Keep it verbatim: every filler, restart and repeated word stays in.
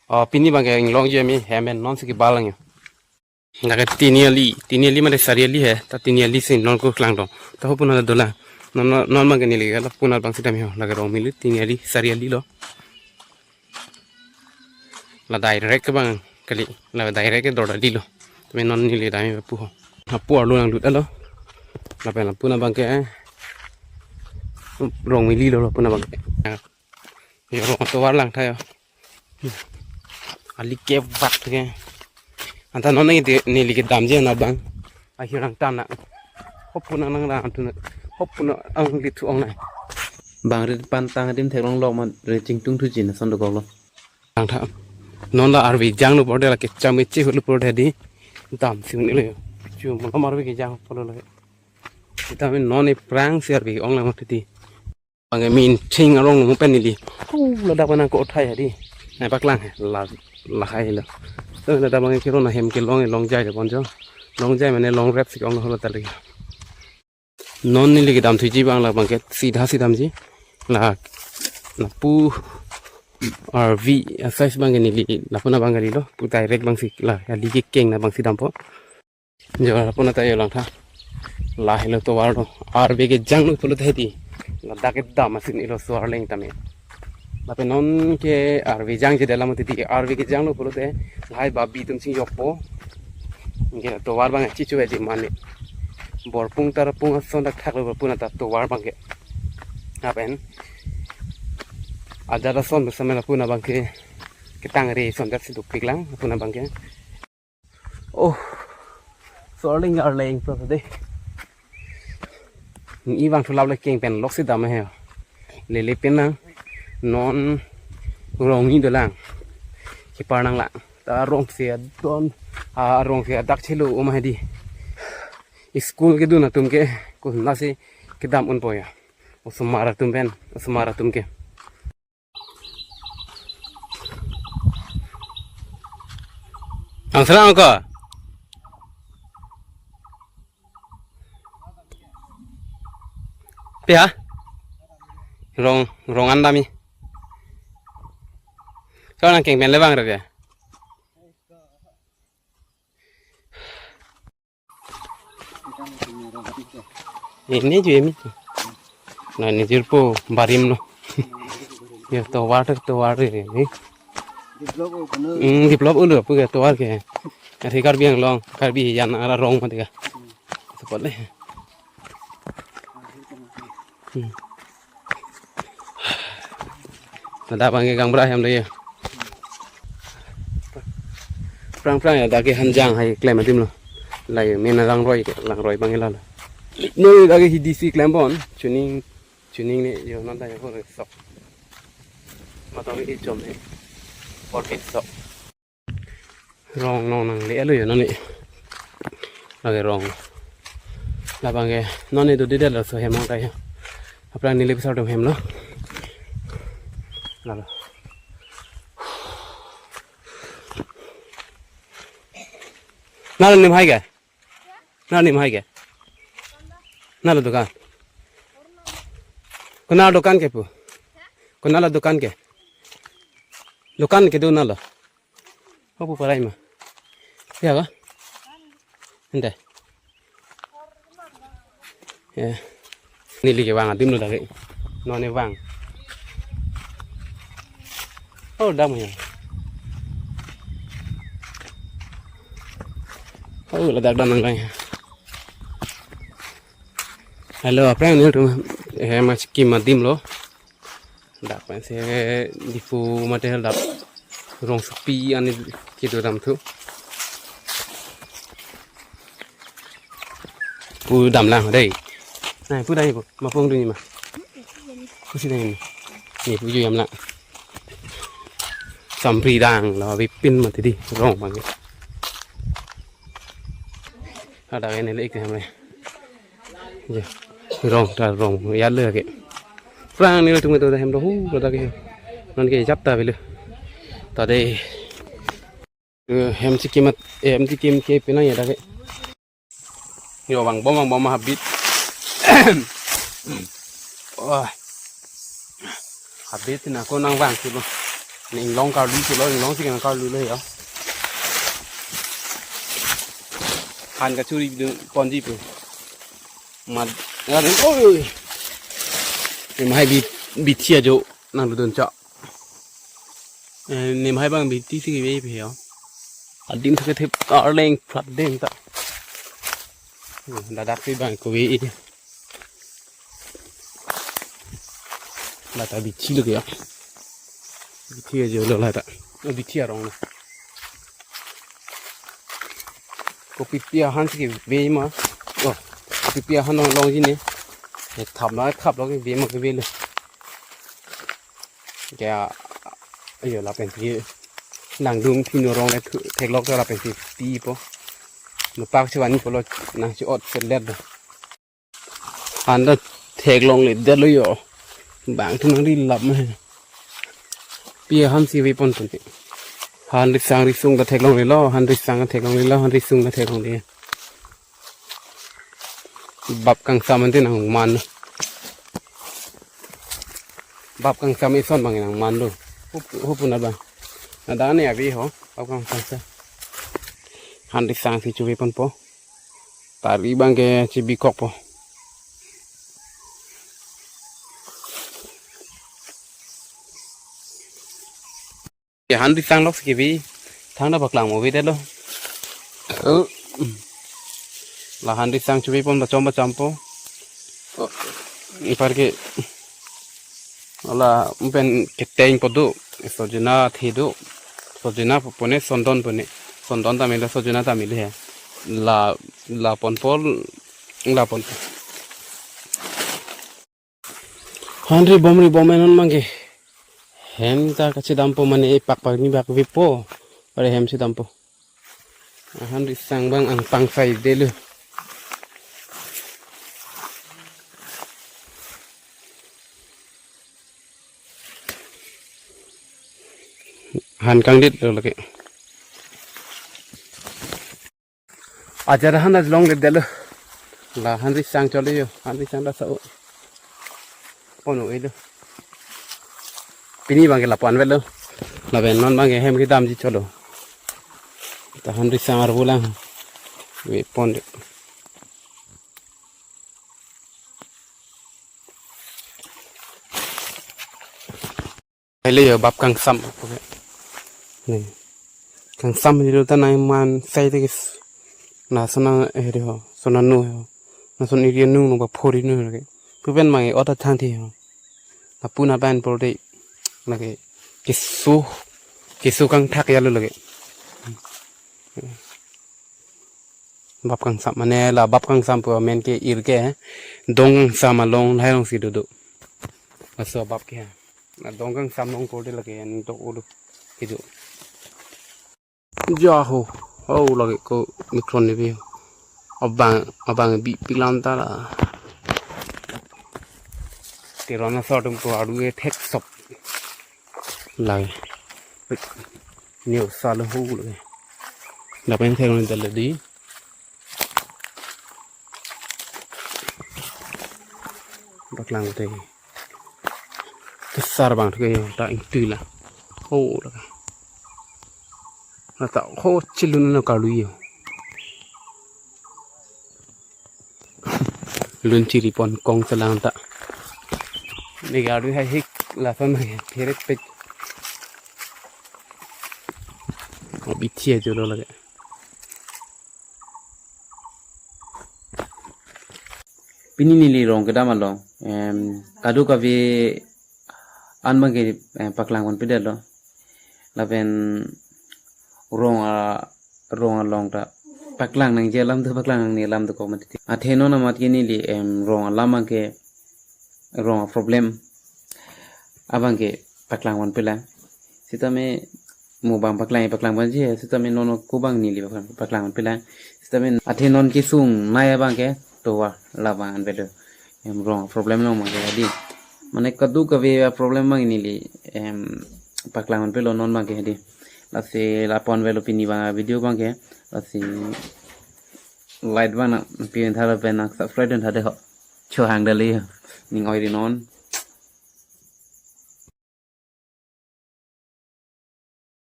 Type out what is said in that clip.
Oh, pini abangke inglong je mi hem pen non si kebal lang yo. Lake tini ali, tini ali mate sari ali he, ta tini ali si non ko klang dong. Ta hopuna dolang. Non, non, non abangke neli ke la puna abang si dam ho. Lake Rongmili tini ali, sari ali lo. La direct ke abang kali, la direct ke dor ali lo. Tame non neli dam pu ho. Lapu arlo nanglut alo. Lapen la puna abangke, eh, Rongmili lo, la puna abangke. Yo, Rong atovar lang tha yo. Ali ke vat ke. Anta non neli ke damji na abang. Ahirang tana. Hopuna nang rang tu na. Hopuna ang li thu ong na. Bang ri pantang adim theklong lok ma ri chingtung thuji na son dokok lo. Lang tha. Non la arve janglo pore lake chame che hulu pore di. Dam si un-e lo yo. Chu mo arve kejang polo lo. Sitame non aphrang si arve ong lang ma titi. Abangke min thing arong mo pen neli. Hu, ladak pen nangko thai hadi. Nai paklang he, la, lahai lo. To ladak abangke kiro na hem kelong, longjai de bonjo. Longjai mane long rep si ong lo tali. Non neli kedam thuji abang la abangke sidha si damji. La, lapu arve size abangke neli, la puna abang kali lo. Pu direct abang si la, kali kekeng na abang si dampo. Jo, la puna ta yo lang tha. Lahelo tovar lo. Arve kejanglo pulote di. Ladak ke dam asin ilo so-arleng tame. Lapen non ke arve jangje de la mati di. Arve kejanglo pulote. Lahai babi atum chingjokpo. Ke tovar abang chichu di mane. Borpung tarpung ason dak thaklo puna ta tovar abangke. Lapen ajat ason bersama la puna abangke. Ketang re ason dak si dukpik lang puna abangke. Oh, so-arleng arleng pro de. Ni abang thulap le keng pen lok si dam he. Lele pen nang non Rongni dolang. Kipar nang lang. Ta rong si adon, a rong si adak chelo um hadi. School kedun atum ke kusna si kedam unpo ya. Osomar atum pen, osomar atum ke. Angsarang ko. Pia? Rong, rong an dam-i. Kau nang keng pen le abang rap ya? Ini juga ini. Nah, ini jirpo barim lo. Ya, tovar, tovar ini. Develop o kono. Hmm, develop ulo pu ke tovar ke. Ari Karbi Anglong, Karbi jan ara rong mati ka. Support le. Hmm. Ladak abangke Gangbra hem lo ya. Prang prang ya, dak ke Hanjang hai klem adim lo. Lai mena Langroi ke, Langroi abangke la lo. No, dak ke hidi si klem bon, chuning, chuning ne yo non ta yo ko sok. Matong i chom ne. Por ke sok. Rong nong nangle lo yo non ni. Lake rong. Labang ke non ni dodi det laso hem ong ta yo. Aphrang neli pasar dum hem lo. Lalo. Nalo nim hai ke? Nalo nim hai ke? Nalo dukan. Konat dukan ke pu? Konat dukan ke? Dukan ke do nalo. Hopu parai ma. Ya ka? Ente. Ya. Neli ke vang adim lo dak ke. Non ne vang. Oh, dam ya. Oh, ladak dam nang ya. Hello, aphrang nelitum hem chikima adim lo. Dak pensi Diphu mate dak Rongsopi ani kedo dam thu. Pu dam lang dei. Nai pu dai pu, mapung dun ma. Kusi dai ni. Ni pu ju yam lang. Sampri dang lo, bipin mati di rong abang. Ada ini lek hem. Ya. Rong ta rong ya le ke. Prang nelitum kedo hem do hu lo dak ke. Non ke jap ta bile. Ta dei. Eh, hem chikim at, eh, hem chikim ke pinang ya dak ke. Yo vang bom, vang bom habit. Wah. Habit na ko nang vang si lo. Inglong karlu pulo, inglong si kena karlu lo ya. Han kachuri dun ponji pu. Mat, ya, oi. Nemahai bi, bithi ajo nangdun cha. Eh, nemahai abang bithi si keve pe ya. Adim thek thep karleng prat dem ta. Hmm, ladak si abang kove. Lata bithi lo ya. Bithi ajo lo lata. Oh, bithi arong na. Kopi pi ahan si keve ma. Oh, kopi pi ahan long long ji ne. Eh, thap na thap lo keve ma keve lo. Kya, ayo lapen pi. Langdung phinu arong le thu, theklok ta lapen pi pi po. Nopak si van pulo nangsi ot selet do. Han ta theklongle det lo yo. Bang thu nangri lap ma he. Pi ahan si ve pon pon ti. Han risang risung ta theklongle lo, han risang theklongle lo, han risung ta theklongle. Bap kangsam ante nangman. Bap kangsam ison abang nangman lo. Hup, hup na abang. Ada ne avi ho, bap kangsam sa. Han risang si chuve ponpo. Tari abang ke chibikok po. Ya, han risang lok si keve. Thangta paklang mo ve det lo. Oh. La han risang chuve pon bachom bachom po. Oh. Ipar ke. Ala umpen keteng po do. Sojina the do. Sojina po pone sondon pone. Sondon ta mele sojina ta mele he. La, la ponpo, la ponpo. Han ri bom ri bom enon abang ke. Hem ta kachedampo mane epak pak ni bak vepo. Are hem chedampo. Han risang abang angpang sai det lo. Han kangdit lo lake. Ajar han ta longledet lo. La han risang cholo yo, han risang ta sa-o. Pon-o-e lo. Pini abang ke la pon vet lo. Lapen non abang ke hem kedamji cholo. Ta han risang arvo lang. Ve pon de. Hello yo, bap kangsam. Ne. Kangsam di lo ta nangman sai de kis. Na sona eh de ho, sona no ho. Na son iri nu no ba phori nu ho ke. Pu pen abang ke ota thang thi ho. Na pu na ban por de. Lake keso, keso kangthak ya lo lake. Bap kangsam mane la bap kangsam pu amen ke ir ke, eh. Dong kangsam along lahai along si dodo. Laso bap ke, eh. Na dong kangsam along kor de lake an dok ulu. Kejo. Ja ho. Ho lake ko mikron ni bi. Abang, abang bi pilam ta la. Teron asor atum ko aru e thek sop. Lake. Neo salo ho lake. Lapen thek ni dal di. Paklang te. Kesar abang thu ke ta ingtui la. Ho la. La ta ho chilun no kalu yo. Lun chiri pon kong chelang ta. Ne garu hai hik lason hai pherek pek. Abi thia jolo lake. Pini neli rong kedam along, em, kadokave an abang ke, em, paklang pon pedet lo. Lapen rong a, rong along ta paklang nangji alam do, paklang nangne alam dokok mati. Athe non amat ke neli, em, rong alam abang ke, rong a problem abang ke paklang pon pelang. Sitame mo abang paklang, paklang ponji he, sitame non ako abang neli paklang, paklang pon pelang. Sitame athe non kesung nai abang ke tovar labang an pedo. Em, rong problem long abang ke hadi. Mane kadokave problem abang neli, em, paklang pon pelo non abang ke hadi. Lasi la pon velo pini abang video abang ke. Lasi like abang nangpi tha lapen nang subscribe dun tha de ho. Cho hang dali. Ning oi ri non.